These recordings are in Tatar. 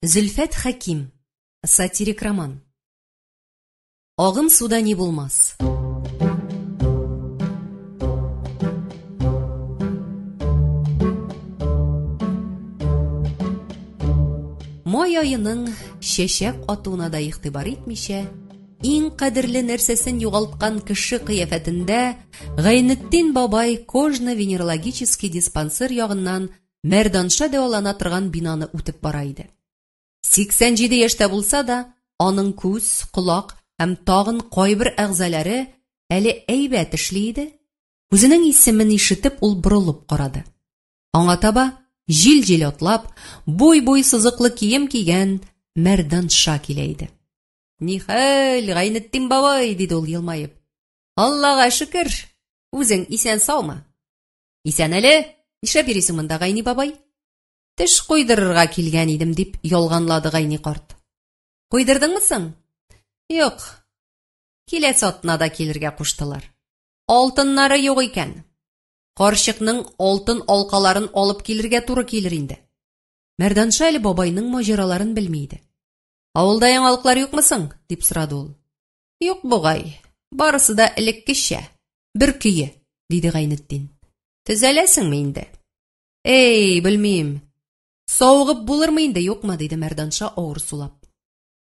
Зөлфәт Хәким. Сатирик роман. Агым суда ни булмас. Май аеның чәчәк атуына да игътибар итмичә, иң кадерле нәрсәсен югалткан кеше кыяфәтендә Гайнетдин бабай кожно-венерологический диспансер ягыннан Мәрданша дәвалана торган бинаны үтеп бара иде. 87 яшьтә булса да, аның күз, колак һәм тагын кайбер әгъзалары әле әйбәт эшли иде. Үзенең исемен ишетеп, ул борылып карады. Аңа таба җил-җил атлап, буй-буй сызыклы кием кигән Мәрданша килә иде. Нихәл, Гайнетдин бабай, диде ул елмаеп. Аллага шөкер, үзең исән-саумы? Исән әле, нишләп йөрисең монда, Гайни бабай? Теш куйдырырга килгән идем, дип ялганлады Гайни карт. Куйдырдыңмы соң? Юк. Киләсе атнада килергә куштылар. Алтыннары юк икән. Карчыкның алтын алкаларын алып килергә туры килер инде. Мәрданша әле бабайның маҗараларын белми иде. Авылда яңалыклар юкмы соң? дип сорады ул. Юк бугай. Барысы да элеккечә. Бер көе, диде Гайнетдин. Төзәләсеңме инде? Эй, белмим. Савыгып булырмы инде, юкмы, диде Мәрданша авыр сулап.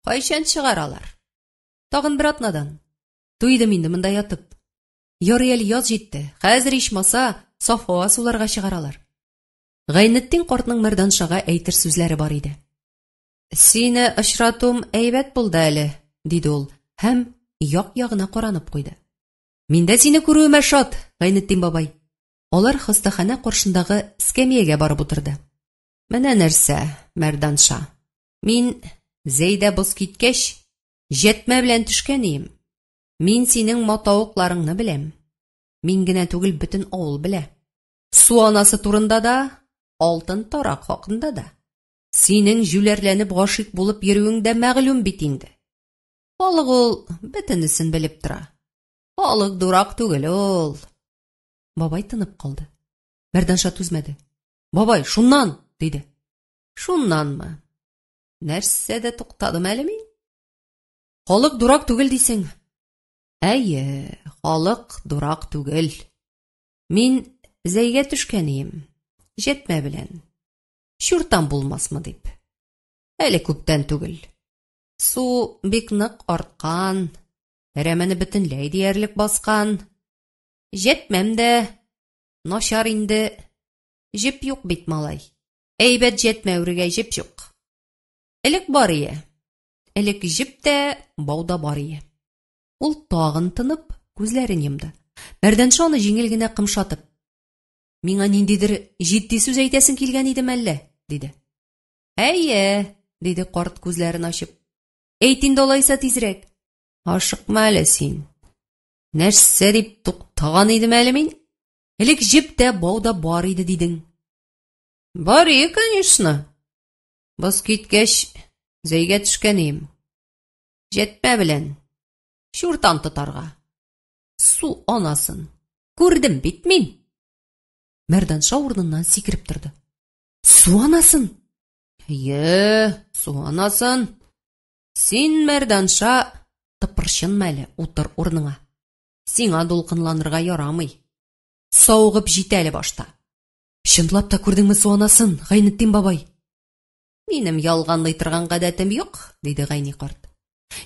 Кайчан чыгаралар? Тагын бер атнадан. Туйдым инде монда ятып. Ярый әле яз җитте. Хәзер ичмаса саф һава суларга чыгаралар. Гайнетдин картның Мәрданшага әйтер сүзләре бар иде. Сине очратуым әйбәт булды әле, диде ул һәм як-ягына каранып куйды. Мин дә сине күрүемә шат, Гайнетдин бабай. Алар хастаханә каршындагы эскәмиягә барып утырды. Менә нәрсә, Мәрданша. Мин Зәйдә боз киткәч, җәтмә белән төшкән ием. Мин синең матавыкларыңны беләм. Мин генә түгел, бөтен авыл белә. Су анасы турында да, алтын тарак хакында да. Синең җүләрләнеп гашыйк булып йөрүең дә мәгълүм бит инде. Халык ул бөтенесен белеп тора. Халык дурак түгел ул. Бабай тынып калды. Мәрданша түзмәде. Бабай, шуннан, диде. Шуннанмы? Нәрсәдә туктадым әле мин? Халык дурак түгел дисең. Әйе, халык дурак түгел. Мин Зәйгә төшкән ием. Җәтмә белән. Чуртан булмасмы дип. Әле күптән түгел. Су бик нык арткан, әрәмәне бөтенләй диярлек баскан. Җәтмәм дә начар инде. Җеп юк бит, малай. Әйбәт җәтмә үрергә җеп юк. Элек бар ие. Элек җеп тә, бау да бар ие. Ул тагын тынып, күзләрен йомды. Мәрдәнша аны җиңел генә кымшатып. Миңа ниндидер җитди сүз әйтәсең килгән иде мәллә? диде. Әйе, диде карт күзләрен ачып. Әйт инде алайса тизрәк. Ашыкма әле син. Нәрсә дип туктаган идем әле мин? Элек җеп тә, бау да бар иде дидең. Бар ие, конечно. Боз киткәч, Зәйгә төшкән ием. Җәтмә белән чуртан тотарга. Су анасын. Күрдем бит мин. Мәрданша урыныннан сикереп торды. Су анасын? Әйе, су анасын. Син, Мәрданша, тыпырчынма әле, утыр урыныңа. Сиңа дулкынланырга ярамый. Савыгып җит әле башта. Чынлап та күрдеңме су анасын, Гайнетдин бабай? Минем ялганлый торган гадәтем юк, диде Гайни карт.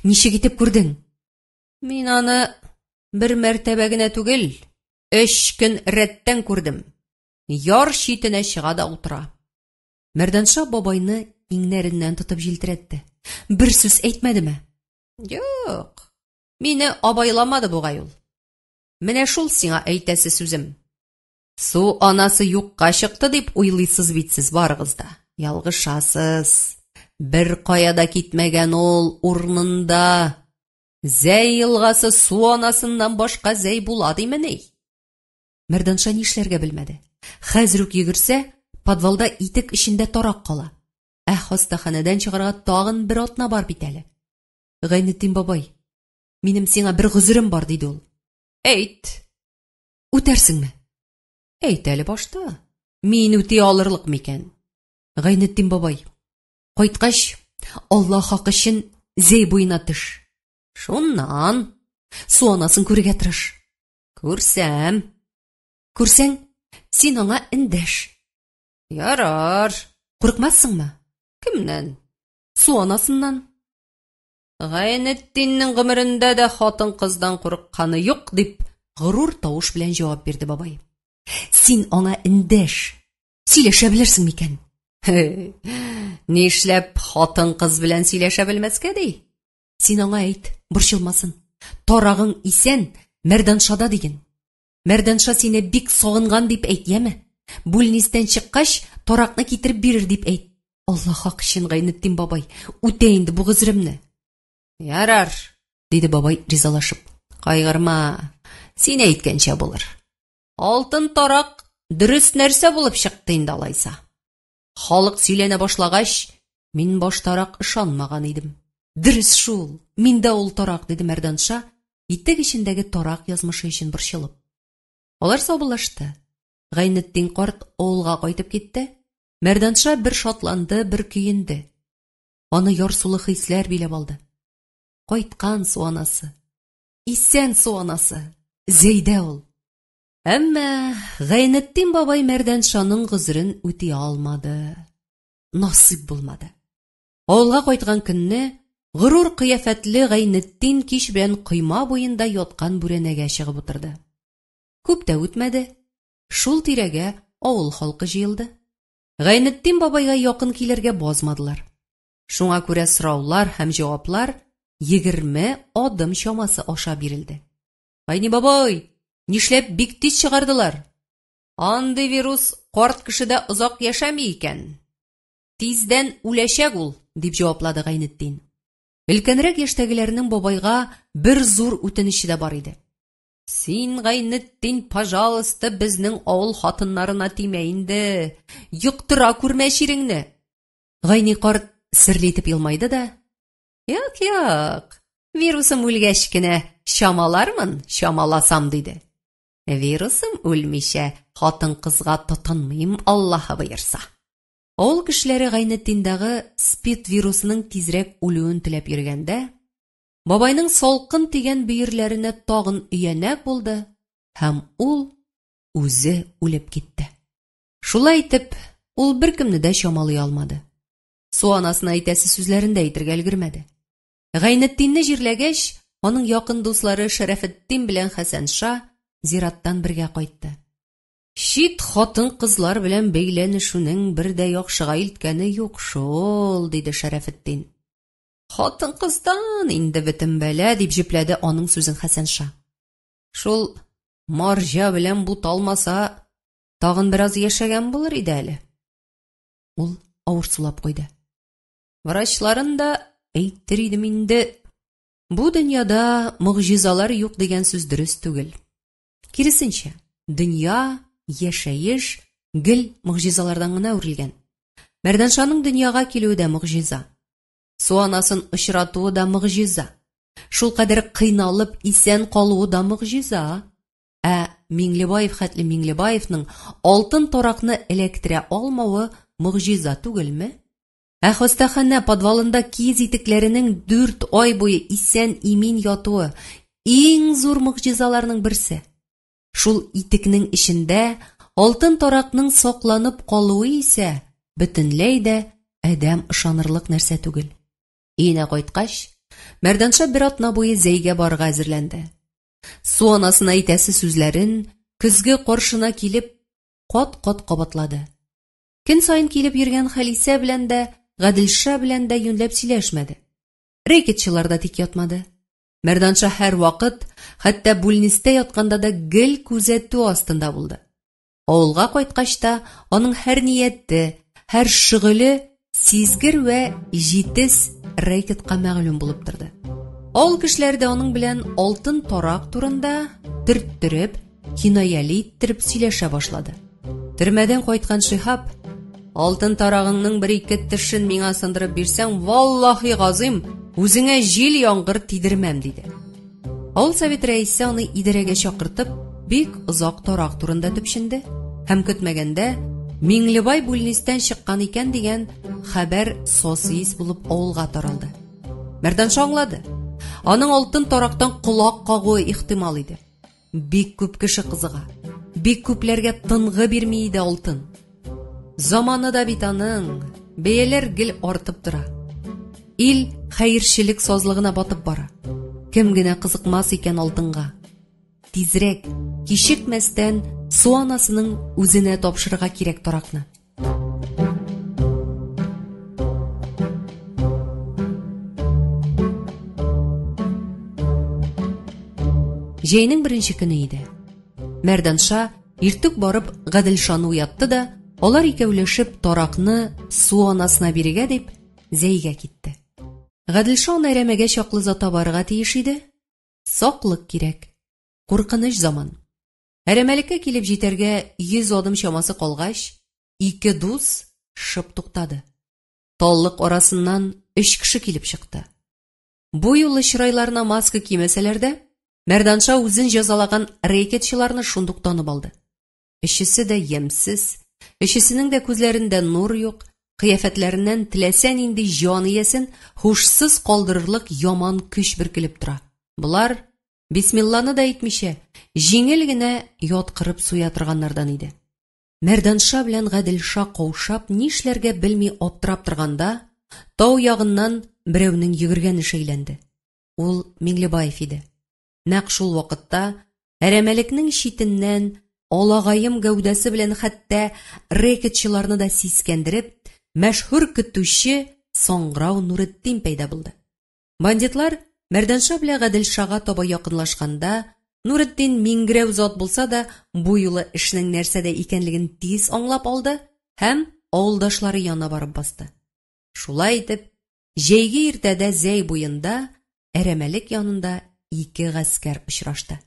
Ничек итеп күрдең? Мин аны бер мәртәбә генә түгел, өч көн рәттән күрдем. Яр читенә чыга да утыра. Мәрданша бабайны иңнәреннән тотып җилтерәтте. Бер сүз әйтмәдеме? Юк. Мине абайламады бугай ул. Менә шул сиңа әйтәсе сүзем. Су анасы юкка чыкты дип уйлыйсыз бит сез барыгыз да. Ялгышасыз. Бер кая да китмәгән ул урынында. Зәй елгасы су анасыннан башка зәй була димени? Мәрданша нишләргә белмәде. Хәзер үк йөгерсә, подвалда итек эчендә тарак кала. Ә хастаханәдән чыгарга тагын бер атна бар бит әле. Гайнетдин бабай, минем сиңа бер гозерем бар, диде ул. Әйт. Үтәрсеңме? Әйт әле башта. Мин үти алырлык микән? Гайнетдин бабай. Кайткач, Алла хакы өчен Зәй буена төш. Шуннан су анасын күрергә тырыш. Күрсәм. Күрсәң, син аңа эндәш. Ярар. Курыкмассыңмы? Кемнән? Су анасыннан. Гайнетдиннең гомерендә дә хатын-кыздан курыкканы юк, дип горур тавыш белән җавап бирде бабай. Син аңа эндәш. Сөйләшә белерсең микән? Нишләп хатын-кыз белән сөйләшә белмәскә ди? Син аңа әйт, борчылмасын. Тарагың исән, Мәрданшада диген. Мәрданша сине бик сагынган дип әйт, яме? Бүлнистән чыккач, таракны китереп бирер дип әйт. Алла хак өчен, Гайнетдин бабай, үтә инде бу гозеремне. Ярар, диде бабай ризалашып. Кайгырма, син әйткәнчә булыр. Алтын тарак дөрес нәрсә булып чыкты инде алайса. Халык сөйләнә башлагач, мин баштарак ышанмаган идем. Дөрес шул, миндә ул тарак, диде Мәрданша, итек эчендәге тарак язмышы өчен борчылып. Алар саубуллашты. Гайнетдин карт авылга кайтып китте. Мәрданша бер шатланды, бер көенде. Аны ярсулы хисләр биләп алды. Кайткан су анасы. Исән су анасы. Зәйдә ул. Әмма Гайнетдин бабай Мәрданшаның гозерен үти алмады. Насыйп булмады. Авылга кайткан көнне горур кыяфәтле Гайнетдин кич белән койма буенда яткан бүрәнәгә чыгып утырды. Күп тә үтмәде, шул тирәгә авыл халкы җыелды. Гайнетдин бабайга якын килергә базмадылар. Шуңа күрә сораулар һәм җаваплар 20 адым чамасы аша бирелде. Гайни бабай, нишләп бик тиз чыгардылар? Андый вирус карт кешедә озак яшәми икән. Тиздән үләчәк ул, дип җаваплады Гайнетдин. Өлкәнрәк яшьтәгеләрнең бабайга бер зур үтенече дә бар иде. Син, Гайнетдин, пожалуйста, безнең авыл хатыннарына тимә инде. Йоктыра күрмә чиреңне. Гайни карт серле итеп елмайды да, Юк, юк, вирусым үлгәч кенә чамалармын, чамаласам, диде. Вирусым үлмичә, хатын-кызга тотынмыйм, Аллаһы боерса. Авыл кешеләре Гайнетдиндагы спид вирусының тизрәк үлүен теләп йөргәндә, Бабайның салкын тигән бөерләренә тагын өянәк булды һәм ул үзе үлеп китте. Шулай итеп, ул беркемне дә чамалый алмады. Су анасына әйтәсе сүзләрен дә әйтергә өлгермәде. Гайнетдинне җирләгәч, аның якын дуслары Шәрәфетдин белән Хәсәнша зираттан бергә кайтты. Чит хатын-кызлар белән бәйләнешүнең бер дә яхшыга илткәне юк шул, диде Шәрәфетдин. Хатын-кыздан инде бөтен бәла, дип җөпләде аның сүзен Хәсәнша. Шул марҗа белән буталмаса, тагын бераз яшәгән булыр иде әле. Ул авыр сулап куйды. Врачларын да әйтер идем инде. Бу дөньяда могҗизалар юк дигән сүз дөрес түгел. Киресенчә, дөнья, яшәеш гел могҗизалардан гына үрелгән. Мәрданшаның дөньяга килүе дә могҗиза. Су анасын очратуы да могҗиза. Шулкадәр кыйналып исән калуы да могҗиза. Ә Миңлебаев хәтле Миңлебаевның алтын таракны эләктерә алмавы могҗиза түгелме? Ә хастаханә подвалында киез итекләренең 4 ай буе исән-имин ятуы иң зур могҗизаларның берсе. Шул итекнең эчендә алтын таракның сакланып калуы исә бөтенләй дә адәм ышанырлык нәрсә түгел. Өенә кайткач, Мәрданша бер атна буе Зәйгә барырга әзерләнде. Су анасына әйтәсе сүзләрен көзге каршына килеп кат-кат кабатлады. Көн саен килеп йөргән Халисә белән дә, Гаделша белән дә юньләп сөйләшмәде. Рэкетчылар да тик ятмады. Мәрданша һәрвакыт, хәтта бүлнистә ятканда да гел күзәтү астында булды. Авылга кайткач та аның һәр нияте, һәр шөгыле сизгер вә җитез рэкетка мәгълүм булып торды. Авыл кешеләре дә аның белән алтын тарак турында төрттереп, кинаяле иттереп сөйләшә башлады. Төрмәдән кайткан Шиһаб, алтын тарагыңның бер-ике тешен миңа сындырып бирсәң, валлаһи газыйм, үзеңә җил-яңгыр тидермәм, диде. Авыл совет рәисе аны идарәгә чакыртып, бик озак тарак турында төпченде һәм көтмәгәндә Миңлебай бүлнистән чыккан икән дигән хәбәр сасы ис булып авылга таралды. Мәрданша аңлады. Аның алтын тарактан колак кагуы ихтимал иде. Бик күп кеше кызыга. Бик күпләргә тынгы бирми иде алтын. Заманы да бит аның, бәяләр гел артып тора. Ил хәерчелек сазлыгына батып бара. Кем генә кызыкмас икән алтынга? Тизрәк, кичекмәстән су анасының үзенә тапшырырга кирәк таракны. Җәйнең беренче көне иде. Мәрданша иртүк барып Гаделшаны уятты да, алар икәүләшеп таракны су анасына бирергә дип Зәйгә китте. Гаделша аны әрәмәгә чаклы зата барырга тиеш иде. Саклык кирәк. Куркыныч заман. Әрәмәлеккә килеп җитәргә 100 адым чамасы калгач, ике дус шып туктады. Таллык арасыннан өч кеше килеп чыкты. Бу юлы чырайларына маска кимәсәләр дә, Мәрданша үзен җәзалаган рэкетчыларны шундук танып алды. Өчесе дә ямьсез, өчесенең дә күзләрендә нур юк, кыяфәтләреннән теләсә нинди җан иясен һушсыз калдырырлык яман көч бөркелеп тора. Болар, бисмилланы да әйтмичә, җиңел генә яткырып суя торганнардан иде. Мәрданша белән Гаделша каушап, нишләргә белми аптырап торганда, тау ягыннан берәүнең йөгергәне шәйләнде. Ул Миңлебаев иде. Нәкъ шул вакытта әрәмәлекнең читеннән алагаем гәүдәсе белән хәтта рэкетчыларны да сискәндереп, мәшһүр көтүче Саңгырау Нуретдин пәйда булды. Бандитлар Мәрданша белән Гаделшага таба якынлашканда, Нуретдин миңгерәү зат булса да, бу юлы эшнең нәрсәдә икәнлеген тиз аңлап алды һәм авылдашлары янына барып басты. Шулай итеп, Җәйге иртәдә Зәй буенда, әрәмәлек янында ике гаскәр очрашты.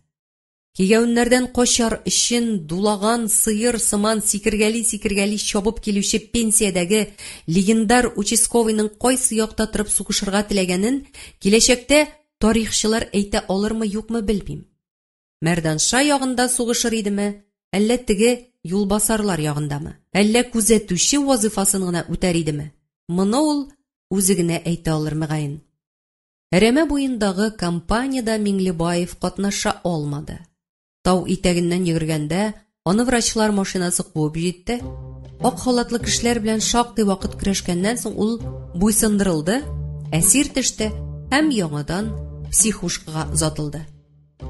Кигәвеннәрдән качар өчен дулаган сыер сыман сикергәли-сикергәли чабып килүче пенсиядәге легендар участковыйның кайсы якта торып сугышырга теләгәнен киләчәктә тарихчылар әйтә алырмы-юкмы белмим. Мәрданша ягында сугышыр идеме, әллә теге юлбасарлар ягындамы, әллә күзәтүче вазыйфасын гына үтәр идеме? Моны ул үзе генә әйтә алыр, мөгаен. Әрәмә буендагы кампаниядә Миңлебаев катнаша алмады. Тау итәгеннән йөгергәндә аны врачлар машинасы куып җитте. Ак халатлы кешеләр белән шактый вакыт көрәшкәннән соң ул буйсындырылды, әсир төште һәм яңадан психушкага озатылды.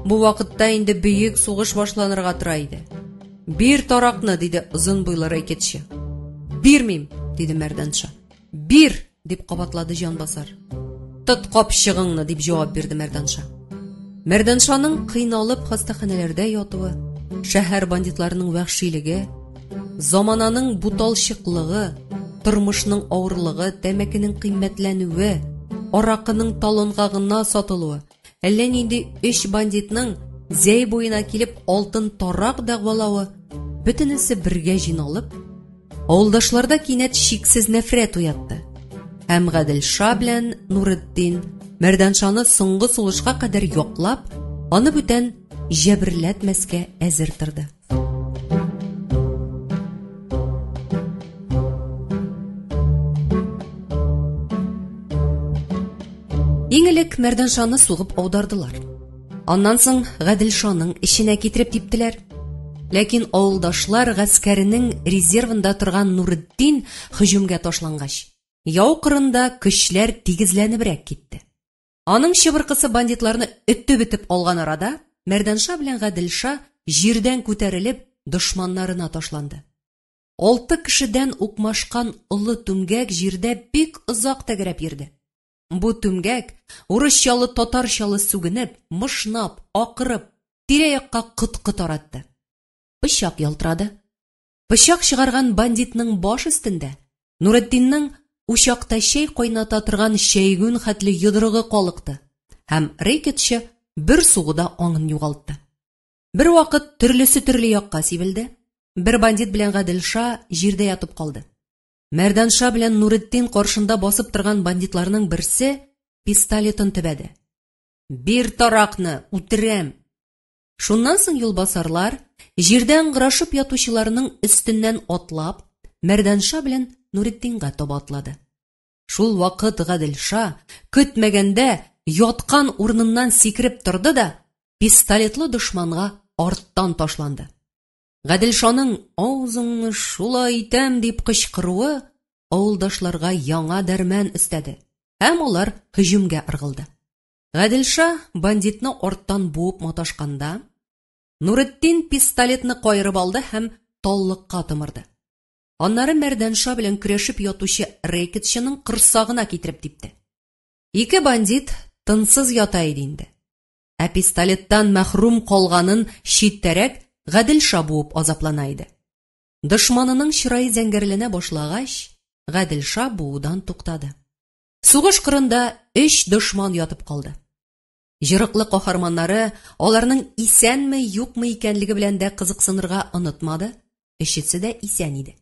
Бу вакытта инде бөек сугыш башланырга тора иде. Бир таракны, диде озын буйлы рэкетчы. Бирмим, диде Мәрданша. Бир, дип кабатлады җанбасар. Тот капчыгыңны, дип җавап бирде Мәрданша. Мәрданшаның кыйналып хастаханәләрдә ятуы, шәһәр бандитларының вәхшилеге, замананың буталчыклыгы, тормышның авырлыгы, тәмәкенең кыйммәтләнүе, аракының талонга гына сатылуы, Әллә нинди өч бандитның Зәй буена килеп алтын тарак дәгъвалавы, бөтенесе бергә җыйналып, авылдашларда кинәт чиксез нәфрәт уятты. Һәм Гаделша белән Нуретдин Мәрданшаны соңгы сулышка кадәр яклап, аны бүтән җәберләтмәскә әзер торды. Иң элек Мәрданшаны сугып аудардылар. Аннан соң Гаделшаның эченә китереп типтеләр. Ләкин авылдашлар гаскәренең резервында торган Нуретдин һөҗүмгә ташлангач, яу кырында көчләр тигезләнебрәк китте. Аның чыбыркысы бандитларны өтеп-өтеп алган арада, Мәрданша белән Гаделша җирдән күтәрелеп, дошманнарына ташланды. Алты кешедән укмашкан олы түмгәк җирдә бик озак тәгәрәп йөрде. Бу түмгәк, урысчалы-татарчалы сүгенеп, мышнап, акырып, тирә-якка коткы таратты. Пычак ялтырады. Пычак чыгарган бандитның баш өстендә Нуретдинның учакта чәй кайната торган чәйгүн хәтле йодрыгы калыкты һәм рэкетчы бер сугуда аңын югалтты. Бер вакыт төрлесе төрле якка сибелде. Бер бандит белән Гаделша җирдә ятып калды. Мәрданша белән Нуретдин каршында басып торган бандитларның берсе пистолетын төбәде. Бир таракны, үтерәм! Шуннан соң юлбасарлар, җирдә ыңгырашып ятучыларның өстеннән атлап, Мәрданша белән Нуретдинга таба атлады. Шул вакыт Гаделша, көтмәгәндә, яткан урыныннан сикереп торды да, пистолетлы дошманга арттан ташланды. Гаделшаның авызыңны шулай итәм дип кычкыруы авылдашларга яңа дәрмән өстәде һәм алар һөҗүмгә ыргылды. Гаделша бандитны арттан буып маташканда, Нуретдин пистолетны каерып алды һәм таллыкка томырды. Аннары Мәрдәнша белән көрәшеп ятучы рэкетчының корсагына китереп типте. Ике бандит тынсыз ята иде инде. Ә пистолеттан мәхрүм калганын читтәрәк Гаделша буып азаплана иде. Дошманының чырае зәңгәрләнә башлагач, Гаделша буудан туктады. Сугыш кырында өч дошман ятып калды. Җырыклы каһарманнары аларның исәнме-юкмы икәнлеге белән дә кызыксынырга онытмады, өчесе дә исән иде.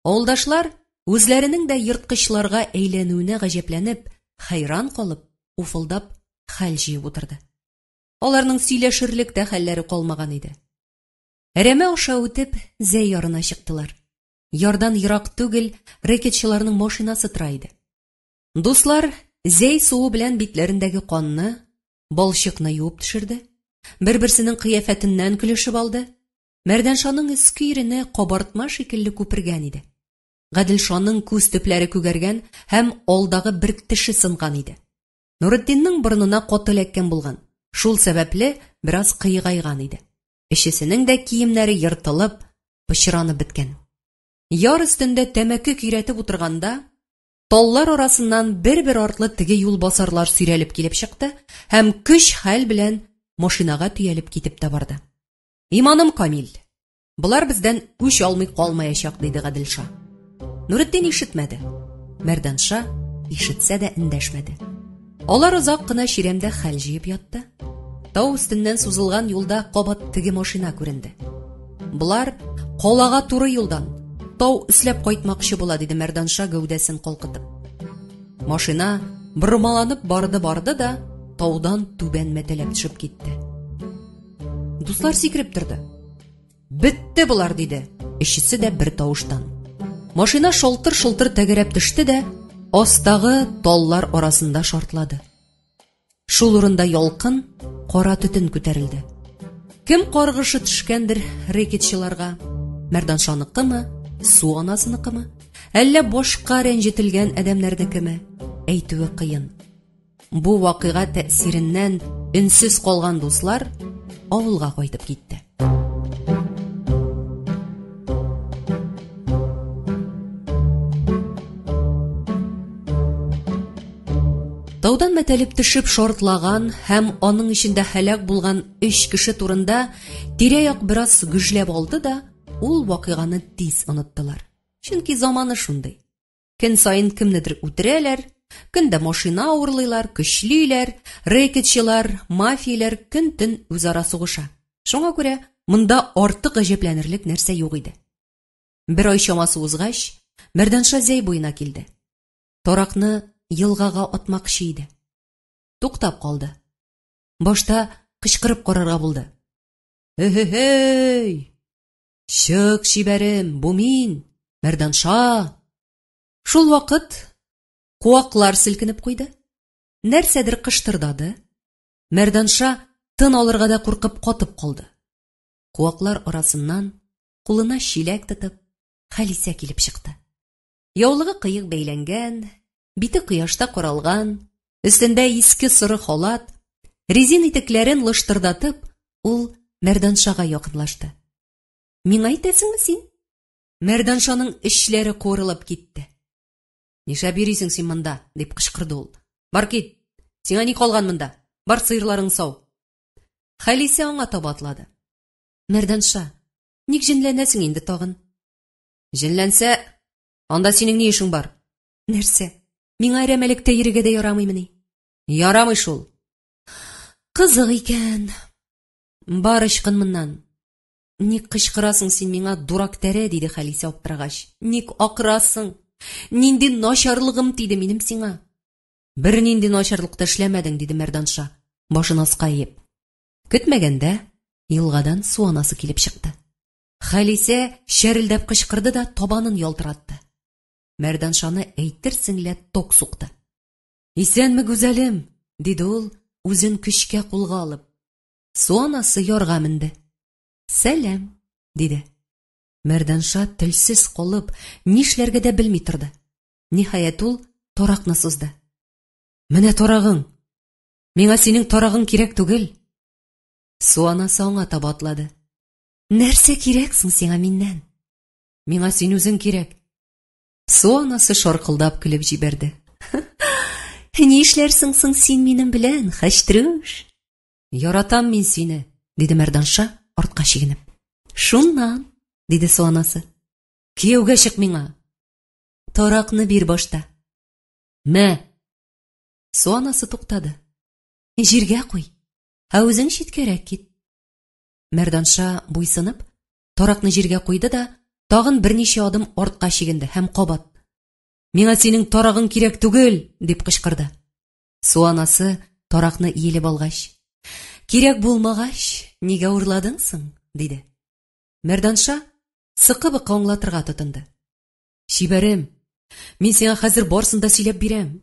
Авылдашлар үзләренең дә ерткычларга әйләнүенә гаҗәпләнеп, хәйран калып, уфылдап хәл җыеп утырды. Аларның сөйләшерлек тә хәлләре калмаган иде. Әрәмә аша үтеп, Зәй ярына чыктылар. Ярдан ерак түгел рэкетчыларның машинасы тора иде. Дуслар Зәй суы белән битләрендәге канны, балчыкны юып төшерде, бер-берсенең кыяфәтеннән көлешеп алды. Мәрдәншаның өске ирене кабартма шикелле күпергән иде. Гаделшаның күз төпләре күгәргән һәм алдагы бер теше сынган иде. Нуретдинның борынына каты эләккән булган, шул сәбәпле бераз кыегайган иде. Өчесенең дә киемнәре ертылып, пычранып беткән. Яр өстендә тәмәке көйрәтеп утырганда, таллар арасыннан бер-бер артлы теге юлбасарлар сөйрәлеп килеп чыкты һәм көч-хәл белән машинага төялеп китеп тә барды. Иманым камил, болар бездән үч алмый калмаячак, диде Гаделша. Нуретдин ишетмәде. Мәрданша ишетсә дә эндәшмәде. Алар озак кына чирәмдә хәл җыеп ятты. Тау өстеннән сузылган юлда кабат теге машина күренде. Болар калага туры юлдан, тау өсләп кайтмакчы була, диде Мәрданша гәүдәсен калкытып. Машина бормаланып барды-барды да таудан түбән мәтәләп төшеп китте. Дуслар сикереп торды. Бетте болар, диде. Өчесе дә бер тавыштан. Машина шалтыр-шылтыр тәгәрәп төште дә, астагы таллар арасында шартлады. Шул урында ялкын, кара төтен күтәрелде. Кем каргышы төшкәндер рэкетчыларга? Мәрданшаныкымы, су анасыныкымы, әллә башка рәнҗетелгән адәмнәрнекеме? Әйтүе кыен. Бу вакыйга тәэсиреннән өнсез калган дуслар авылга кайтып китте. Таудан мәтәлеп төшеп шартлаган һәм аның эчендә һәлак булган өч кеше турында тирә-як бераз гөжләп алды да, ул вакыйганы тиз оныттылар. Чөнки заманы шундый. Көн саен кемнедер үтерәләр, көн дә машина урлыйлар, көчлиләр, рэкетчылар, мафияләр көн-төн үзара сугыша. Шуңа күрә монда артык гаҗәпләнерлек нәрсә юк иде. Бер ай чамасы узгач, Мәрданша Зәй буена килде. Таракны елгага атмакчы иде. Туктап калды. Башта кычкырып карарга булды. Эһе-һей! Чык, чибәрем, бу мин, Мәрданша! Шул вакыт куаклар селкенеп куйды. Нәрсәдер кыштырдады. Мәрданша тын алырга да куркып катып калды. Куаклар арасыннан кулына чиләк тотып, Халисә килеп чыкты. Яулыгы кыек бәйләнгән, бите кояшта каралган, өстендә иске соры халат, резин итекләрен лыштырдатып, ул Мәрданшага якынлашты. Миңа әйтәсеңме син? Мәрданшаның эчләре куырылып китте. Нишләп йөрисең син монда? дип кычкырды ул. Бар кит. Сиңа ни калган монда? Бар сыерларың сау. Халисә аңа таба атлады. Мәрданша, ник җенләнәсең инде тагын? Җенләнсә, анда синең ни эшең бар? Нәрсә? Миңа әрәмәлектә йөрергә дә ярамыймыни? Ярамый шул. Кызык икән. Бар ычкын моннан. Ник кычкырасың син миңа, дурак тәре, диде Халисә аптырагач. Ник акырасың? Нинди начарлыгым тиде минем сиңа? Бернинди начарлык та эшләмәдең, диде Мәрданша, башын аска иеп. Көтмәгәндә елгадан су анасы килеп чыкты. Халисә чәрелдәп кычкырды да табанын ялтыратты. Мәрданшаны әйтерсең лә ток сукты. Исәнме, гүзәлем, диде ул, үзен көчкә кулга алып. Су анасы ярга менде. Сәлам, диде. Мәрданша телсез калып, нишләргә дә белми торды. Ниһаять ул таракны сузды. Менә тарагың. Миңа синең тарагың кирәк түгел. Су анасы аңа таба атлады. Нәрсә кирәк соң сиңа миннән? Миңа син үзең кирәк. Су анасы шаркылдап көлеп җибәрде. Ни эшләрсең соң син минем белән, хәчтрүш? Яратам мин сине, диде Мәрданша, артка чигенеп. Шуннан, диде су анасы. Кияүгә чык миңа. Таракны бир башта. Мә. Су анасы туктады. Җиргә куй, ә үзең читкәрәк кит. Мәрданша буйсынып, таракны җиргә куйды да, тагын берничә адым артка чигенде һәм кабат: "Миңа синең тарагың кирәк түгел!" дип кычкырды. Су анасы таракны иелеп алгач: "Кирәк булмагач, нигә урладың соң?" диде. Мәрданша сыкы-быкы аңлатырга тотынды. Чибәрем, мин сиңа хәзер барсын да сөйләп бирәм.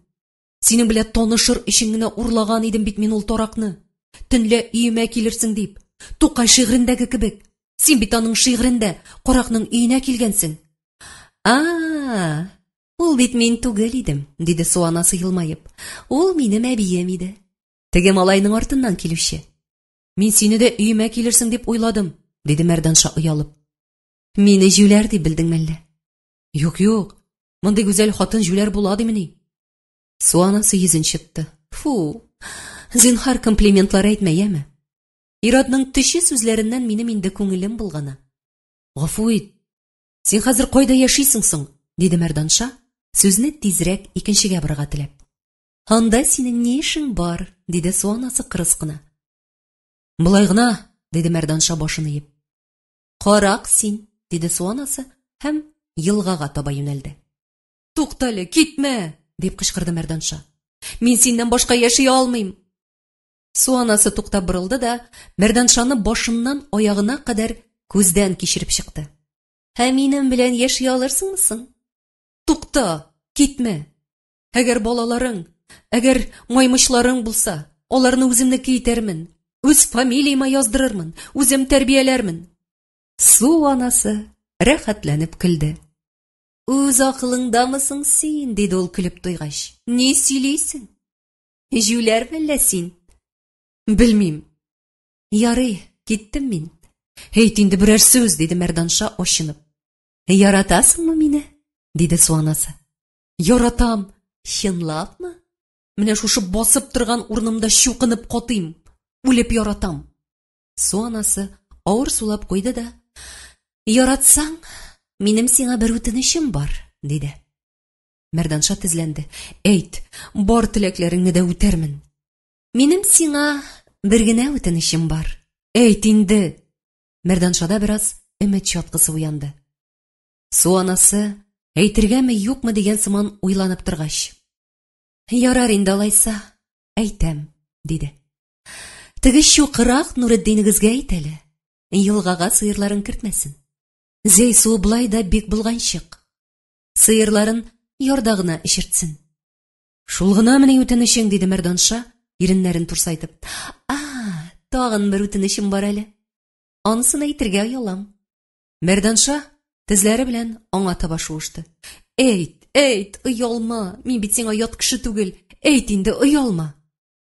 Синең белән танышыр өчен генә урлаган идем бит мин ул таракны. Төнлә өемә килерсең дип. Тукай шигырендәге кебек. Син бит аның шигырендә каракның өенә килгәнсең. А, ул бит мин түгел идем, диде су анасы елмаеп. Ул минем әбием иде. Теге малайның артыннан килүче. Мин сине дә өемә килерсең дип уйладым, диде Мәрданша оялып. Мине җүләр дип белдең мәллә? Юк, юк. Мондый гүзәл хатын җүләр була димени? Су анасы йөзен чытты. Фу. Зинһар комплиментлар әйтмә, яме. Иратның төче сүзләреннән минем инде күңелем булгана. Гафу ит. Син хәзер кайда яшисең соң? диде Мәрданша, сүзне тизрәк икенчегә борырга теләп. Анда синең ни эшең бар? диде су анасы кырыс кына. Болай гына, диде Мәрданша башын иеп. Карак син, диде су анасы һәм елгага таба юнәлде. Туктале, китмә, дип кычкырды Мәрданша. Мин синнән башка яши алмыйм. Су анасы туктап борылды да Мәрданшаны башыннан аягына кадәр күздән кичереп чыкты. Ә минем белән яши алырсыңмы соң? Тукта, китмә. Әгәр балаларың, әгәр маймычларың булса, аларны үземнеке итәрмен. Үз фамилияма яздырырмын, үзем тәрбияләрмен. Су анасы рәхәтләнеп көлде. Үз акылыңдамы соң син, диде ул көлеп туйгач. Ни сөйлисең? Җүләр мәллә син? Белмим. Ярый, киттем мин. Әйт инде берәр сүз, диде Мәрданша ачынып. Яратасыңмы мине? диде су анасы. Яратам. Чынлапмы? Менә шушы басып торган урынымда чукынып катыйм. Үлеп яратам. Су анасы авыр сулап куйды да, Яратсаң, минем сиңа бер үтенечем бар, диде. Мәрданша тезләнде. Әйт, бар теләкләреңне дә үтәрмен. Минем сиңа бер генә үтенечем бар. Әйт инде. Мәрданшада бераз өмет чаткысы уянды. Су анасы әйтергәме, юкмы дигән сыман уйланып торгач. Ярар инде алайса, әйтәм, диде. Теге чукырак Нуретдинегезгә әйт әле, елгага сыерларын кертмәсен. Зәй суы болай да бик болганчык. Сыерларын ярда гына эчертсен. Шул гынамыни үтенечең, диде Мәрданша, иреннәрен турсайтып. А, тагын бер үтенечем бар әле. Анысын әйтергә оялам. Мәрданша тезләре белән аңа таба шуышты. Әйт, әйт, оялма, мин бит сиңа ят кеше түгел. Әйт инде, оялма.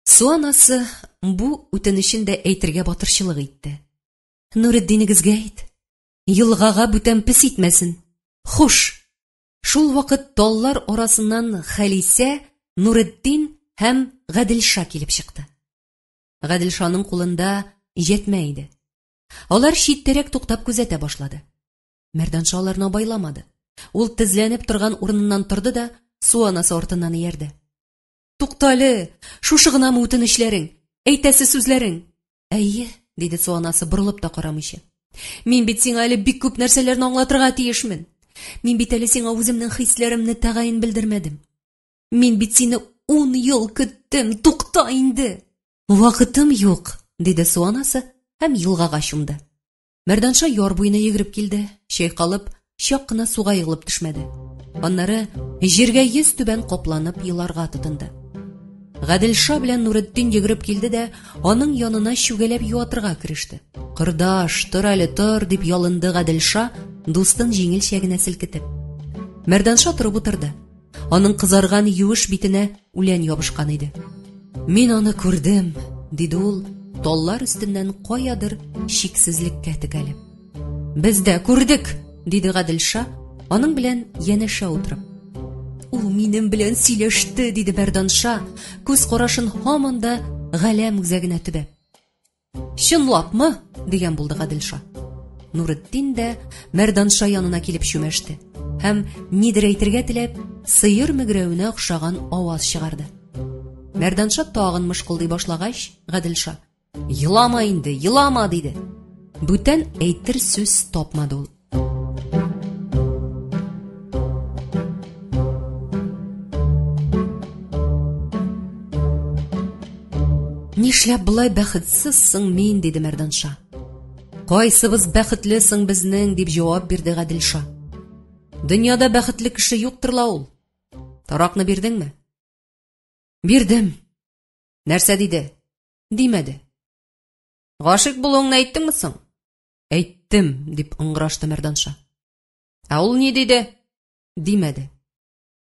Су анасы бу үтенечен дә әйтергә батырчылык итте. Нуретдинегезгә әйт, елгага бүтән пес итмәсен. Хуш! Шул вакыт таллар арасыннан Хәлисә, Нуретдин һәм Гаделша килеп чыкты. Гаделшаның кулында җәтмә иде. Алар читтәрәк туктап күзәтә башлады. Мәрданша аларны абайламады. Ул тезләнеп торган урыныннан торды да су анасы артыннан иярде. Туктале, шушы гынамы үтенечләрең, әйтәсе сүзләрең? Әйе, диде су анасы борылып та карамыйча. Мин бит сиңа әле бик күп нәрсәләрне аңлатырга тиешмен. Мин бит әле сиңа үземнең хисләремне тәгаен белдермәдем. Мин бит сине ун ел көттем, тукта инде. Вакытым юк, диде су анасы һәм елгага чумды. Мәрданша яр буена йөгереп килде, чайкалып, чак кына суга егылып төшмәде. Аннары җиргә йөз түбән капланып еларга тотынды. Гаделша белән Нуретдин йөгереп килде дә, аның янына чүгәләп юатырга кереште. Кордаш, тор әле, тор, дип ялынды Гаделша, дустын җиңелчә генә селкетеп. Мәрданша торып утырды. Аның кызарган юеш битенә үлән ябышкан иде. Мин аны күрдем, диде ул, таллар өстеннән каядыр чиксезлеккә текәлеп. Без дә күрдек, диде Гаделша, аның белән янәшә утырып. Ул минем белән сөйләште, диде Мәрданша, күз карашын һаман да галәм үзәгенә төбәп. Чынлапмы? дигән булды Гаделша. Нуретдин дә Мәрданша янына килеп чүмәште һәм нидер әйтергә теләп, сыер мөгрәвенә охшаган аваз чыгарды. Мәрданша тагын мышкылдый башлагач, Гаделша: "Елама инде, елама!" диде. Бүтән әйтер сүз тапмады ул. Нишләп болай бәхетсез соң мин, диде Мәрданша. Кайсыбыз бәхетле соң безнең, дип җавап бирде Гаделша. Дөньяда бәхетле кеше юктыр ла ул. Таракны бирдеңме? Бирдем. Нәрсә диде? Димәде. Гашыйк булуыңны әйттеңме соң? Әйттем, дип ыңгырашты Мәрданша. Ә ул ни диде? Димәде.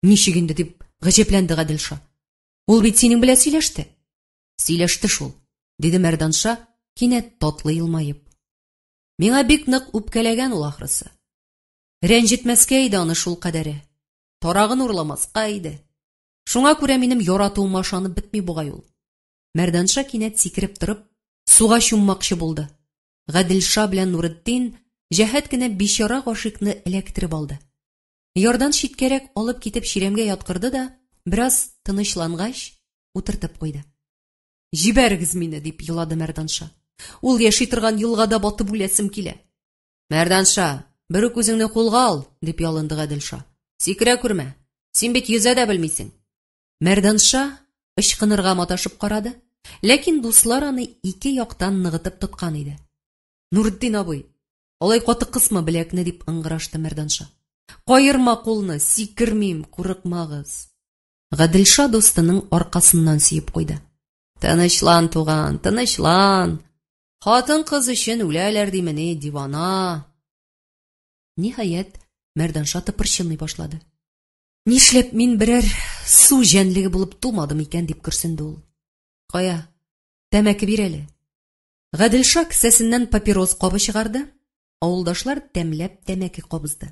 Ничек инде, дип гаҗәпләнде Гаделша. Ул бит синең белән сөйләште. Сөйләште шул, диде Мәрданша, кинәт татлы елмаеп. Миңа бик нык үпкәләгән ул ахрысы. Рәнҗетмәскә иде аны шул кадәре. Тарагын урламаска иде. Шуңа күрә минем яратуыма ышанып бетми бугай ул. Мәрданша кинәт сикереп торып, суга чуммакчы булды. Гаделша белән Нуретдин җәһәт кенә бичара гашыйкны эләктереп алды. Ярдан читкәрәк алып китеп чирәмгә яткырды да, бераз тынычлангач, утыртып куйды. Җибәрегез мине, дип елады Мәрданша. Ул яши торган елгада батып үләсем килә. Мәрданша, бер үк үзеңне кулга ал, дип ялынды Гаделша. Сикерә күрмә. Син бит йөзә дә белмисең. Мәрданша ычкынырга маташып карады, ләкин дуслар аны ике яктан ныгытып тоткан иде. Нуртдин абый, алай каты кысма беләкне, дип ыңгырашты Мәрданша. Каерма кулны, сикермим, курыкмагыз. Гаделша дустының аркасыннан сөеп куйды. Тынычлан, туган, тынычлан. Хатын-кыз өчен үләләр димени, дивана. Ниһаять, Мәрданша тыпырчынмый башлады. Нишләп мин берәр су җәнлеге булып тумадым икән, дип көрсенде ул. Кая, тәмәке бир әле. Гаделша кесәсеннән папирос кабы чыгарды. Авылдашлар тәмләп тәмәке кабызды.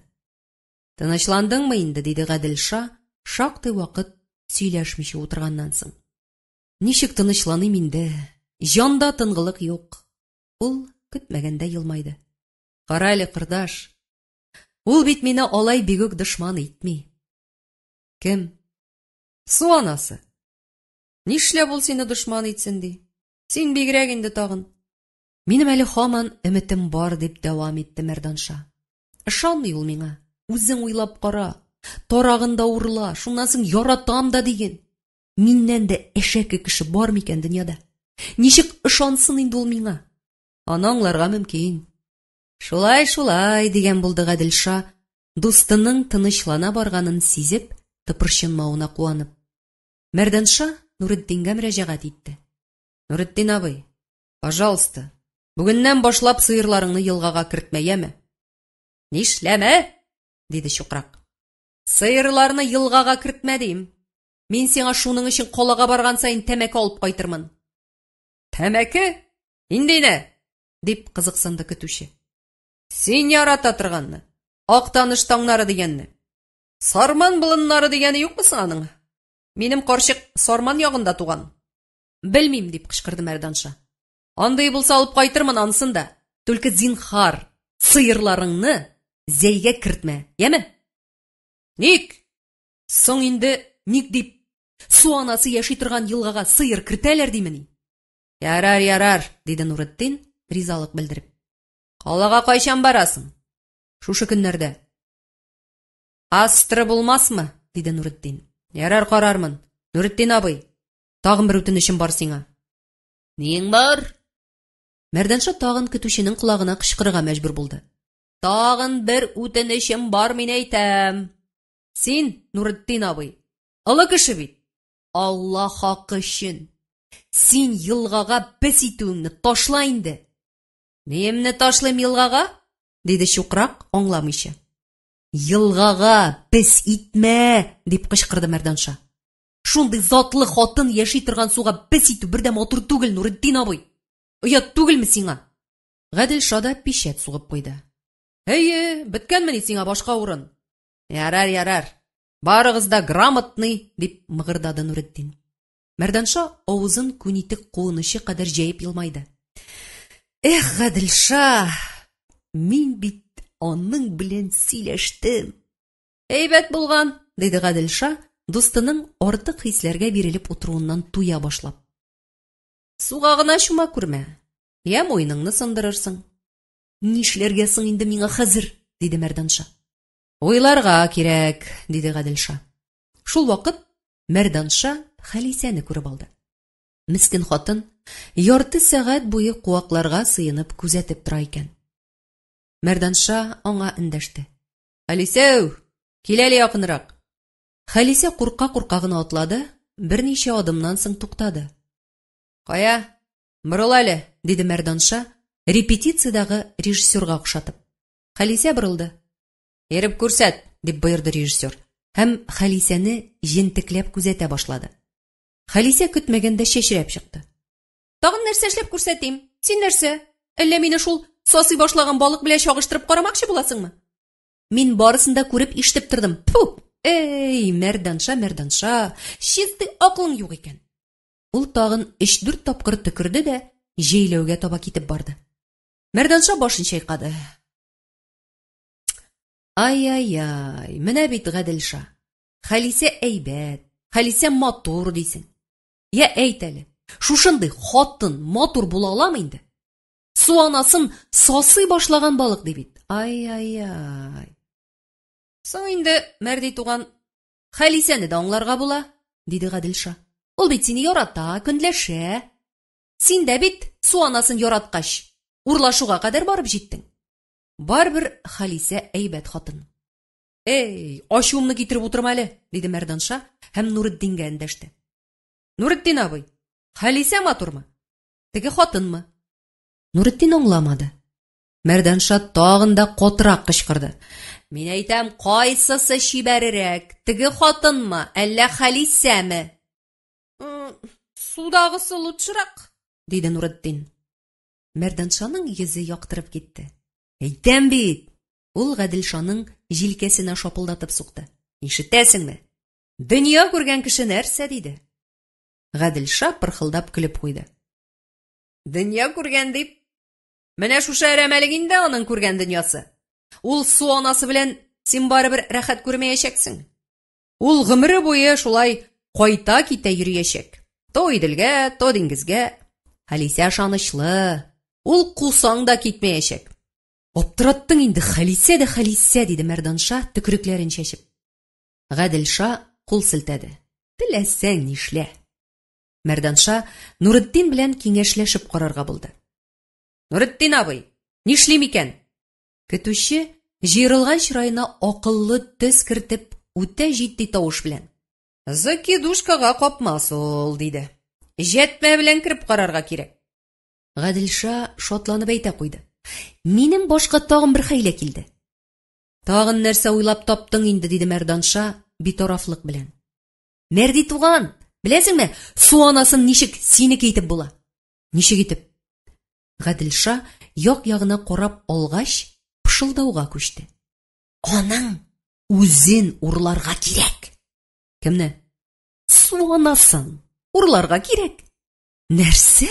Тынычландыңмы инде, диде Гаделша, шактый вакыт сөйләшмичә утырганнан соң. Ничек тынычланыйм инде? Җанда тынгылык юк. Ул көтмәгәндә елмайды. Кара әле, кордаш, Ул бит мине алай бигүк дошман итми. Кем? Су анасы. Нишләп ул сине дошман итсен ди? Син бигрәк инде тагын. Минем әле һаман өметем бар, дип дәвам итте Мәрданша. Ышанмый ул миңа. Үзең уйлап кара. Тарагын да урла, шуннан соң яратам да диген. Миннән дә әшәке кеше бар микән дөньяда? Ничек ышансын инде ул миңа? Аны аңларга мөмкин. Шулай, шулай, дигән булды Гаделша, дустының тынычлана барганын сизеп, тыпырчынмавына куанып. Мәрданша Нуретдингә мөрәҗәгать итте. Нуретдин абый, пожалуйста, бүгеннән башлап сыерларыңны елгага кертмә, яме? Нишләмә? диде чукрак. Сыерларны елгага кертмә дим. Мин сиңа шуның өчен калага барган саен тәмәке алып кайтырмын. Тәмәке? Индине? дип кызыксынды көтүче. Син ярата торганны, Актаныш таңнары дигәнне. Сарман болыннары дигәне юкмы соң аның? Минем карчык Сарман ягында туган. Белмим, дип кычкырды Мәрданша. Андый булса алып кайтырмын анысын да. Түлке зинхар, сыерларыңны Зәйгә кертмә, яме? Ник? Соң инде ник дип, су анасы яши торган елгага сыер кертәләр димени? Ярар, ярар, диде Нуретдин, ризалык белдереп. Калага кайчан барасың? Шушы көннәрдә. Астра булмасмы? диде Нуретдин. Ярар, карармын. Нуретдин абый, тагын бер үтенечем бар сиңа. Ниең бар? Мәрданша тагын көтүченең колагына кычкырырга мәҗбүр булды. Тагын бер үтенечем бар, мин әйтәм. Син, Нуретдин абый, олы кеше бит. Алла хакы өчен. Син елгага пес итүеңне ташла инде. Ниемне ташлыйм елгага? диде чукрак, аңламыйча. Елгага пес итмә, дип кычкырды Мәрданша. Шундый затлы хатын яши торган суга пес итү бер дә матур түгел, Нуретдин абый. Оят түгелме сиңа? Гаделша да пичәт сугып куйды. Әйе, беткәнмени сиңа башка урын? Ярар, ярар. Барыгыз да грамотный, дип мыгырдады Нуретдин. Мәрданша авызын күнитек куынычы кадәр җәеп елмайды. Эх, Гаделша, мин бит аның белән сөйләштем. Әйбәт булган, диде Гаделша, дустының артык хисләргә бирелеп утыруыннан туя башлап. Суга гына чума күрмә, я муеныңны сындырырсың. Нишләргә соң инде миңа хәзер? диде Мәрданша. Уйларга кирәк, диде Гаделша. Шул вакыт Мәрданша Халисәне күреп алды. Мескен хатын ярты сәгать буе куакларга сыенып күзәтеп тора икән. Мәрданша аңа эндәште. Халисәү, кил әле якынрак. Халисә курка-курка гына атлады, берничә адымнан соң туктады. Кая, борыл әле, диде Мәрданша, репетициядәге режиссерга охшатып. Халисә борылды. Ерып күрсәт, дип боерды режиссер һәм Халисәне җентекләп күзәтә башлады. Халисә көтмәгәндә чәчрәп чыкты. Тагын нәрсә эшләп күрсәтим? Син нәрсә? Әллә мине шул сасый башлаган балык белән чагыштырып карамакчы буласыңмы? Мин барысын да күреп, ишетеп тордым. Фу! Эй, Мәрданша, Мәрданша, чистый акылың юк икән. Ул тагын өч-дүрт тапкыр төкерде дә җәйләүгә таба китеп барды. Мәрданша башын чайкады. Ай-яй-яй, менә бит Гаделша. Халисә әйбәт, Халисә матур дисең. Я әйт әле, шушындый хатын матур була аламы инде? Су анасын сасый башлаган балык ди бит. Ай-яй-яй. Соң инде, Мәрди туган, Халисәне дә аңларга була, диде Гаделша. Ул бит сине ярата, көнләшә. Син дә бит су анасын яраткач, урлашуга кадәр барып җиттең. Барыбер Халисә әйбәт хатын. Эй, ачуымны китереп утырма әле, диде Мәрданша һәм Нуретдингә эндәште. Нуретдин абый, Халисә матурмы? Теге хатынмы? Нуретдин аңламады. Мәрданша тагын да катырак кычкырды. Мин әйтәм, кайсысы чибәрерәк, теге хатынмы, әллә Халисәме? Судагысы лучшырак, диде Нуретдин. Мәрданшаның йөзе яктырып китте. Әйтәм бит! Ул Гаделшаның җилкәсенә шапылдатып сукты. Ишетәсеңме? Дөнья күргән кеше нәрсә диде? Гаделша пырхылдап көлеп куйды. Дөнья күргән дип, менә шушы әрәмәлек инде аның күргән дөньясы. Ул су анасы белән син барыбер рәхәт күрмәячәксең. Ул гомере буе шулай кайта-китә йөриячәк. То Иделгә, то диңгезгә. Халисә ышанычлы. Ул кусаң да китмәячәк. Аптыраттың инде, Халисә дә Халисә, диде Мәрданша, төкрекләрен чәчеп. Гаделша кул селтәде. Теләсәң нишлә. Мәрданша Нуретдин белән киңәшләшеп карарга булды. Нуретдин абый, нишлим икән? Көтүче җыерылган чыраена акыллы төс кертеп, үтә җитди тавыш белән. Закидушкага капмас ул, диде. Җәтмә белән кереп карарга кирәк. Гаделша шатланып әйтә куйды. Минем башка тагын бер хәйлә килде. Тагын нәрсә уйлап таптың инде, диде Мәрданша битарафлык белән. Мәрди туган, беләсеңме, су анасын ничек синеке итеп була? Ничек итеп? Гаделша як-ягына карап алгач, пышылдауга күчте. Аның үзен урларга кирәк. Кемне? Су анасын урларга кирәк. Нәрсә?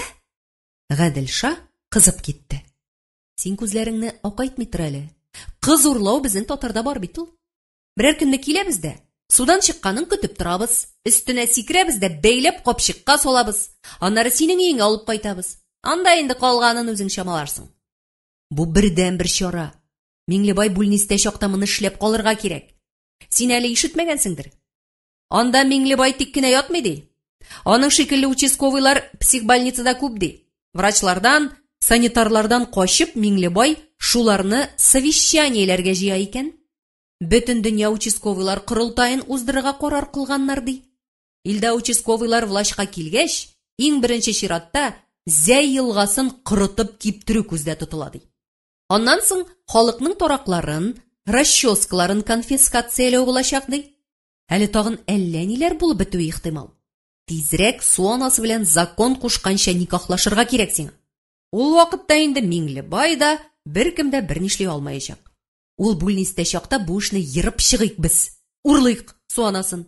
Гаделша кызып китте. Син күзләреңне акайтмый тор әле. Кыз урлау безнең татарда бар бит ул. Берәр көнне киләбез дә, судан чыкканын көтеп торабыз. Өстенә сикерәбез дә бәйләп капчыкка салабыз. Аннары синең өеңә алып кайтабыз. Анда инде калганын үзең чамаларсың. Бу бердәнбер чара. Миңлебай бүлнистә чакта моны эшләп калырга кирәк. Син әле ишетмәгәнсеңдер. Анда Миңлебай тик кенә ятмый ди. Аның шикелле участковыйлар психбольницада күп ди. Врачлардан, Санитарлардан качып, Миңлебай шуларны совещаниеләргә җыя икән. Бөтен дөнья участковыйлар корылтаен уздырырга карар кылганнар, ди. Илдә участковыйлар влачка килгәч, иң беренче чиратта Зәй елгасын корытып киптерү күздә тотыла, ди. Аннан соң халыкның таракларын, расческаларын конфискацияләү булачак, ди. Әле тагын әллә ниләр булып бетүе ихтимал. Тизрәк су анасы белән закон кушканча никахлашырга кирәк сиңа. Ул вакытта инде Миңлебай да, беркем дә бернишли алмаячак. Ул бүлнистә чакта бу эшне ерып чыгыйк без. Урлыйк су анасын.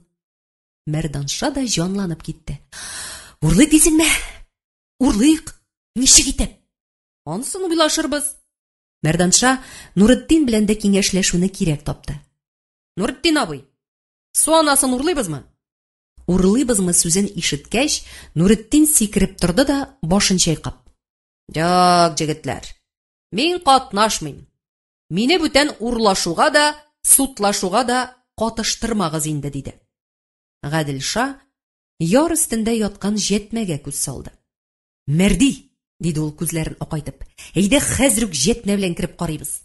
Мәрданша да җанланып китте. Урлыйк дисеңме? Урлыйк. Ничек итеп? Анысын уйлашырбыз. Мәрданша Нуретдин белән дә киңәшләшүне кирәк тапты. Нуретдин абый, су анасын урлыйбызмы? Урлыйбызмы сүзен ишеткәч, Нуретдин сикереп торды да башын чайкап. Юк, җегетләр, мин катнашмыйм. Мине бүтән урлашуга да, судлашуга да катыштырмагыз инде, диде. Гаделша яр өстендә яткан җәтмәгә күз салды. Мәрди, диде ул күзләрен акайтып. Әйдә хәзер үк җәтмә белән кереп карыйбыз.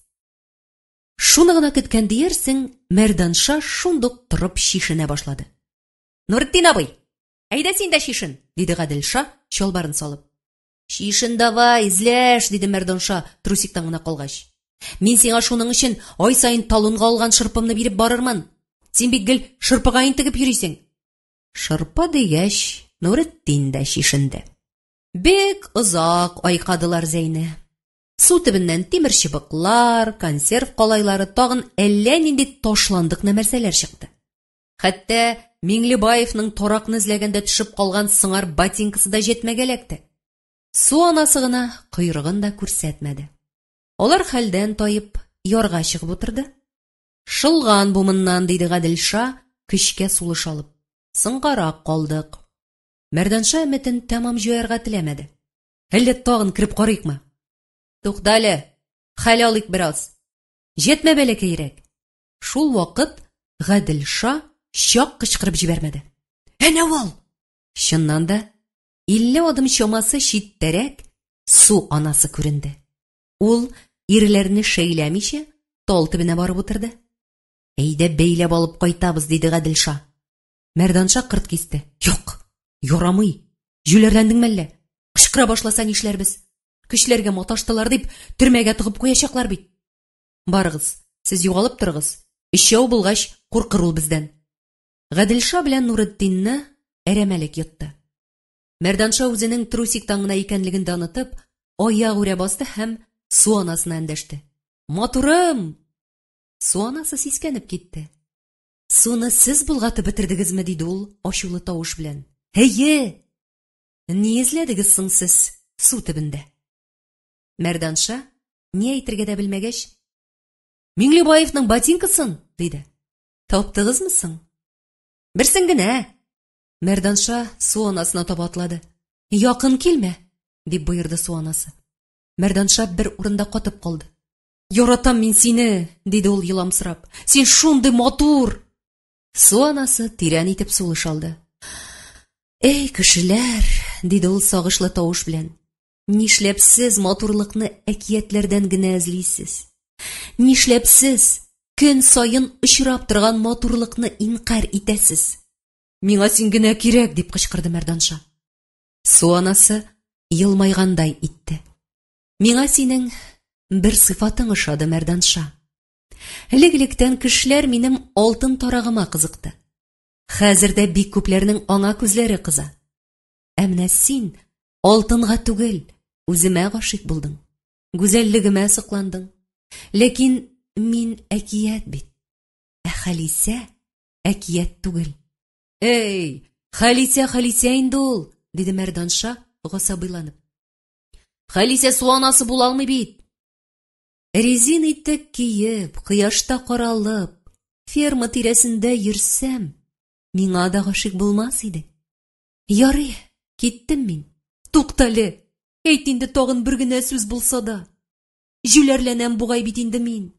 Шуны гына көткән диярсең, Мәрданша шундук торып чишенә башлады. Нуретдин абый, әйдә син дә чишен, диде Гаделша, чалбарын салып. Чишен давай, эзләш, диде Мәрданша, трусиктан гына калгач. Мин сиңа шуның өчен ай саен талонга алган шырпымны биреп барырмын. Син бит гел шырпыга интегеп йөрисең. Шырпы дигәч, Нуретдин дә чишенде. Бик озак айкадылар Зәйне. Су төбеннән тимер чыбыклар, консерв калайлары, тагын әллә нинди ташландык нәмәрсәләр чыкты. Хәтта Миңлебаевның таракны эзләгәндә төшеп калган сыңар ботинкасы да җәтмәгә эләкте. Су анасы гына койрыгын да күрсәтмәде. Алар хәлдән таеп, ярга чыгып утырды. Шылган бу моннан, диде Гаделша, көчкә сулыш алып. Соңгарак калдык. Мәрданша өметен тәмам җуярга теләмәде. Әллә тагын кереп карыйкмы? Туктале, хәл алыйк бераз. Җәтмә бәләкәйрәк. Шул вакыт Гаделша чак кычкырып җибәрмәде. Әнә ул! Чыннан да, 50 адым чамасы читтәрәк су анасы күренде. Ул, ирләрне шәйләмичә, тал төбенә барып утырды. Әйдә бәйләп алып кайтабыз, диде Гаделша. Мәрданша кырт кисте. Юк, ярамый. Җүләрләндеңме әллә? Кычкыра башласа нишләрбез? Көчләргә маташтылар дип, төрмәгә тыгып куячаклар бит. Барыгыз, сез югалып торыгыз. Өчәү булгач, куркыр ул бездән. Гаделша белән Нуретдинны әрәмәлек йотты. Мәрданша үзенең трусиктан гына икәнлеген дә онытып, аягүрә басты һәм су анасына эндәште. Матурым! Су анасы сискәнеп китте. Суны сез болгатып бетердегезме? диде ул ачулы тавыш белән. Әйе! Ни эзләдегез соң сез су төбендә? Мәрданша ни әйтергә дә белмәгәч, Миңлебаевның ботинкасын, диде. Таптыгызмы соң? Берсен генә. Мәрданша су анасына таба атлады. Якын килмә, дип боерды су анасы. Мәрданша бер урында катып калды. Яратам мин сине, диде ул еламсырап. Син шундый матур! Су анасы тирән итеп сулыш алды. Эй, кешеләр, диде ул сагышлы тавыш белән. Нишләп сез матурлыкны әкиятләрдән генә эзлисез? Нишләп сез көн саен очрап торган матурлыкны инкарь итәсез? Миңа син генә кирәк, дип кычкырды Мәрданша. Су анасы елмайгандай итте. Миңа синең бер сыйфатың ошады, Мәрданша. Элек-электән кешеләр минем алтын тарагыма кызыкты. Хәзер дә бик күпләрнең аңа күзләре кыза. Ә менә син алтынга түгел, үземә гашыйк булдың. Гүзәллегемә сокландың. Ләкин мин әкият бит. Ә Халисә әкият түгел. Эй, Халисә, Халисә инде ул, диде Мәрданша, гасабыйланып. Халисә су анасы була алмый бит. Резин итек киеп, кояшта каралып, ферма тирәсендә йөрсәм, миңа да гашыйк булмас иде. Ярый, киттем мин. Туктале, әйт инде тагын бер генә сүз булса да. Җүләрләнәм бугай бит инде мин.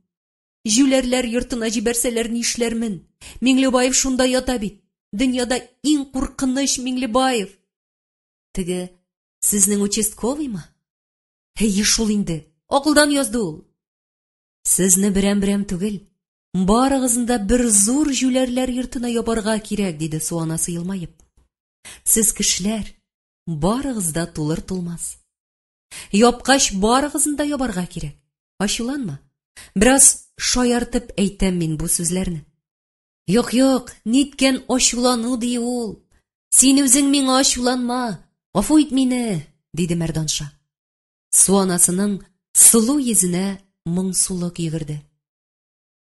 Җүләрләр йортына җибәрсәләр нишләрмен? Миңлебаев шунда ята бит. Дөньяда иң куркыныч Миңлебаев. Теге сезнең участковыймы? Әйе шул инде, акылдан язды ул. Сезне берәм-берәм түгел, барыгызны да бер зур җүләрләр йортына ябарга кирәк, диде су анасы елмаеп. Сез кешеләр, барыгыз да тулыр-тулмас. Япкач, барыгызны да ябарга кирәк. Ачуланма. Бераз шаяртып әйтәм мин бу сүзләрне. Юк, юк, ниткән ачулану ди ул. Син үзең миңа ачуланма. Гафу ит мине, диде Мәрданша. Су анасының сылу йөзенә моңсулык йөгерде.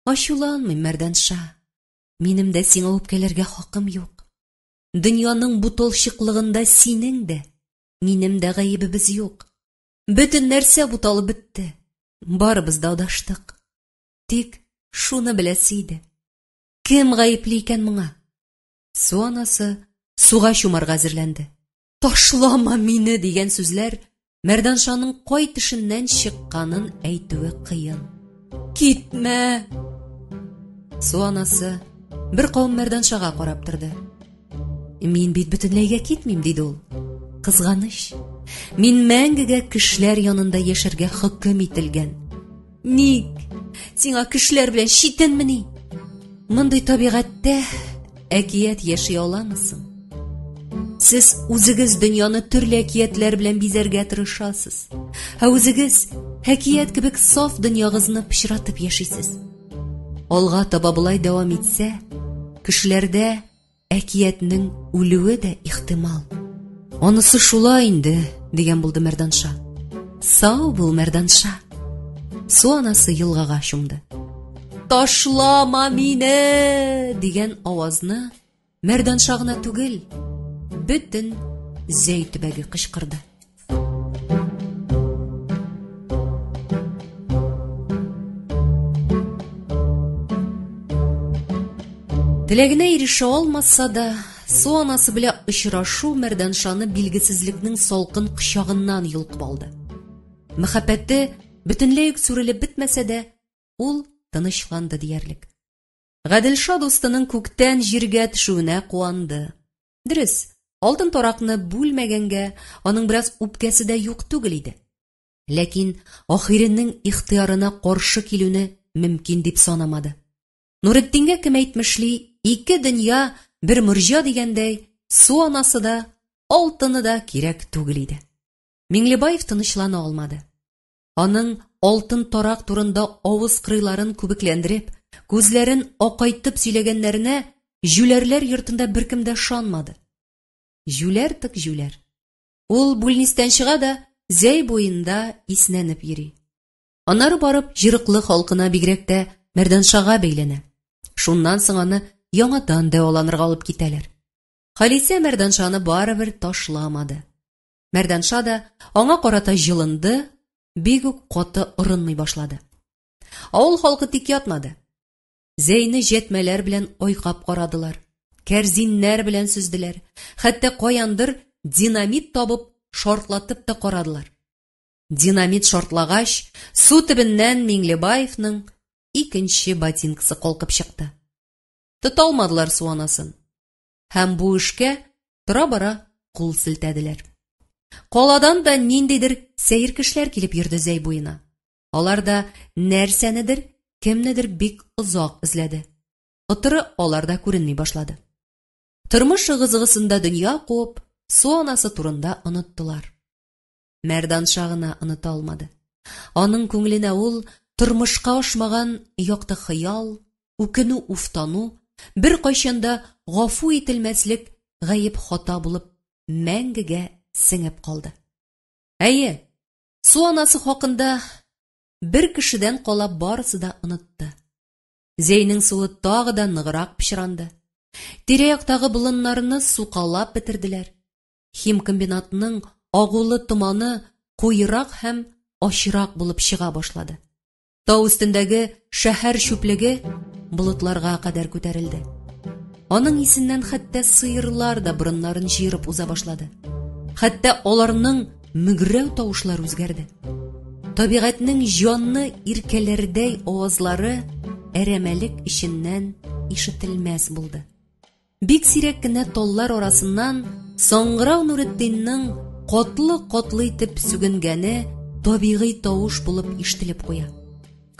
Ачуланмыйм, Мәрданша. Минем дә сиңа үпкәләргә хакым юк. Дөньяның бу талчыклыгында синең дә, минем дә гаебебез юк. Бөтен нәрсә буталып бетте. Барыбыз да адаштык. Тик шуны беләсе иде. Кем гаепле икән моңа? Су анасы суга чумарга әзерләнде. Ташлама мине дигән сүзләр Мәрданшаның кай төшеннән чыкканын әйтүе кыен. Китмә! Су анасы бер кавым Мәрданшага карап торды. Мин бит бөтенләйгә китмим, диде ул. Кызганыч. Мин мәңгегә кешеләр янында яшәргә хөкем ителгән. Ник? Сиңа кешеләр белән читенмени? Мондый табигатьтә әкият яши аламысың? Сез үзегез дөньяны төрле әкиятләр белән бизәргә тырышасыз. Ә үзегез әкият кебек саф дөньягызны пычратып яшисез. Алга таба болай дәвам итсә, кешеләрдә Әкиятнең үлүе дә ихтимал. Анысы шулай инде, дигән булды Мәрданша. Сау бул, Мәрданша. Су анасы елгага чумды. Ташлама мине! дигән авазны Мәрданша гына түгел, бөтен Зәй төбәге кычкырды. Теләгенә ирешә алмаса да, су анасы белән очрашу Мәрданшаны билгесезлекнең салкын кочагыннан йолкып алды. Мәхәббәте бөтенләй үк сүрелеп бетмәсә дә, ул тынычланды диярлек. Гаделша дустының күктән җиргә төшүенә куанды. Дөрес, алтын таракны бүлмәгәнгә аның бераз үпкәсе дә юк түгел иде. Ләкин ахиренең ихтыярына каршы килүне мөмкин дип санамады. Нуретдингә кем әйтмешли, ике дөнья бер морҗа дигәндәй, су анасы да, алтыны да кирәк түгел иде. Миңлебаев тынычлана алмады. Аның алтын тарак турында авыз кырыйларын күбекләндереп, күзләрен акайтып сөйләгәннәренә җүләрләр йортында беркем дә ышанмады. Җүләр тык җүләр. Ул бүлнистән чыга да Зәй буенда иснәнеп йөри. Аннары барып Җырыклы халкына бигрәк тә Мәрданшага бәйләнә. Шуннан соң аны яңадан дәваланырга алып китәләр. Халисә Мәрданшаны барыбер ташламады. Мәрданша да аңа карата җылынды, бик үк каты орынмый башлады. Авыл халкы тик ятмады. Зәйне җәтмәләр белән айкап карадылар, кәрзиннәр белән сөзделәр, хәтта каяндыр динамит табып шартлатып та карадылар. Динамит шартлагач, су төбеннән Миңлебаевның икенче ботинкасы калкып чыкты. Тота алмадылар су анасын. Һәм бу эшкә тора-бара кул селтәделәр. Каладан да ниндидер сәер кешеләр килеп йөрде Зәй буена. Алар да нәрсәнедер, кемнедер бик озак эзләде. Отыры алар да күренми башлады. Тормыш ыгы-зыгысында дөнья куып, су анасы турында оныттылар. Мәрданша гына оныта алмады. Аның күңеленә ул тормышка ашмаган якты хыял, үкенү-уфтану, беркайчан да гафу ителмәслек гаеп-хата булып мәңгегә сеңеп калды. Әйе, су анасы хакында бер кешедән кала барысы да онытты. Зәйнең суы тагы да ныграк пычранды. Тирә-яктагы болыннарны сукалап бетерделәр. Химкомбинатның агулы томаны куерак һәм ачырак булып чыга башлады. Тау өстендәге шәһәр чүплеге болытларга кадәр күтәрелде. Аның исеннән хәтта сыерлар да борыннарын җыерып уза башлады. Хәтта аларның мөгрәү тавышлары үзгәрде. Табигатьнең җанны иркәләрдәй авазлары әрәмәлек эченнән ишетелмәс булды. Бик сирәк кенә таллар арасыннан Саңгырау Нуретдинның котлы-котлы итеп сүгенгәне табигый тавыш булып ишетелеп куя.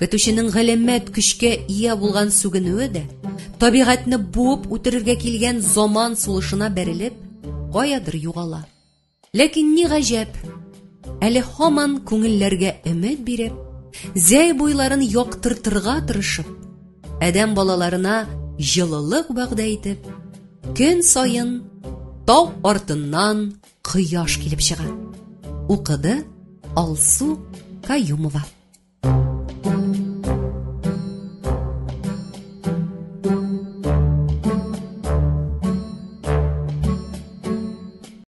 Көтүченең галәмәт көчкә ия булган сүгенүе дә, табигатьне буып үтерергә килгән заман сулышына бәрелеп, каядыр югала. Ләкин ни гаҗәп, әле һаман күңелләргә өмет биреп, Зәй буйларын яктыртырга тырышып, адәм балаларына җылылык вәгъдә итеп, көн саен тау артыннан кояш килеп чыга. Укыды Алсу Каюмова.